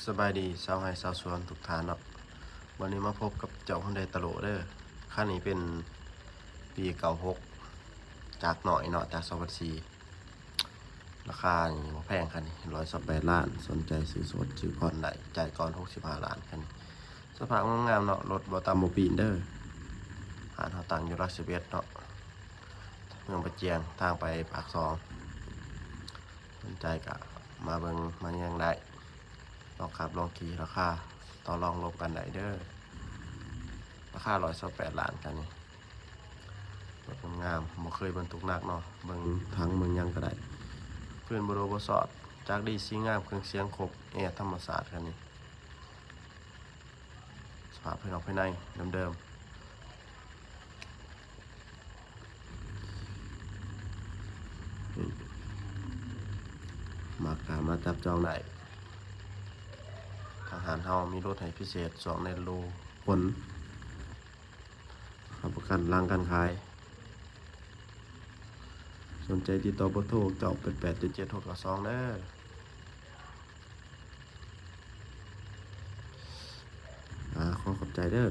ສະບາຍດີຊາວໄຮ່ຊາວສວນທຸກທ່ານເນາະ. ວັນນີ້ມາພົບກັບເຈົ້າ Hyundai Taro ເດີ. ຄັນນີ້ເປັນປີເກົ້າຫົກ ຈາກໜ້ອຍເນາະ, ຈາກສອງພັນສີ່. ລາຄານີ້ບໍ່ແພງ, ຄັນນີ້ຮ້ອຍຊາວແປດລ້ານ. ສົນໃຈຊື້ສົດ ຊື້ຜ່ອນໄດ້, ຈ່າຍກ່ອນຫົກສິບຫ້າລ້ານ. ຄັນນີ້ສະພາບງາມໆເນາະ, ລົດບໍ່ຕຳບໍ່ປີ້ນເດີ. ຮ້ານເຮົາຕັ້ງຢູ່ຫຼັກສິບເອັດເນາະ, ເມືອງປະຈຽງ, ທາງໄປປາກຊ່ອງ. ສົນໃຈກະມາເບິ່ງມາແຍງໄດ້, ລອງຂັບລອງຂີ່, ລາຄາຕໍ່ລອງລົມກັນໄດ້ເດີ. ລາຄາຮ້ອຍຊາວແປດລ້ານ. ຄັນນີ້ລົດງາມໆ, ບໍ່ເຄີຍບັນທຸກໜັກເນາະ, ເບິ່ງຖັງເບິ່ງຫຍັງກະໄດ້. ພື້ນບໍ່ໂດບໍ່ຊອດ, ຈັກດີສີງາມ, ເຄື່ອງສຽງຄົບ, ແອທຳມະຊາດ. ຄັນນີ້ ສະພາບພາຍນອກພາຍໃນເດີມໆ. ມັກກະມາຈັບຈອງໄດ້. ທາງຮ້ານເຮົາມີລົດໃຫ້ພິເສດຊ່ວງໃນລະດູຝົນ, ຮັບປະກັນຫຼັງການຂາຍ. ສົນໃຈຕິດຕໍ່ເບີໂທ ເກົ້າແປດແປດເຈັດເຈັດຫົກເກົ້າສອງເດີ. ອາ ຂໍຂອບໃຈເດີ.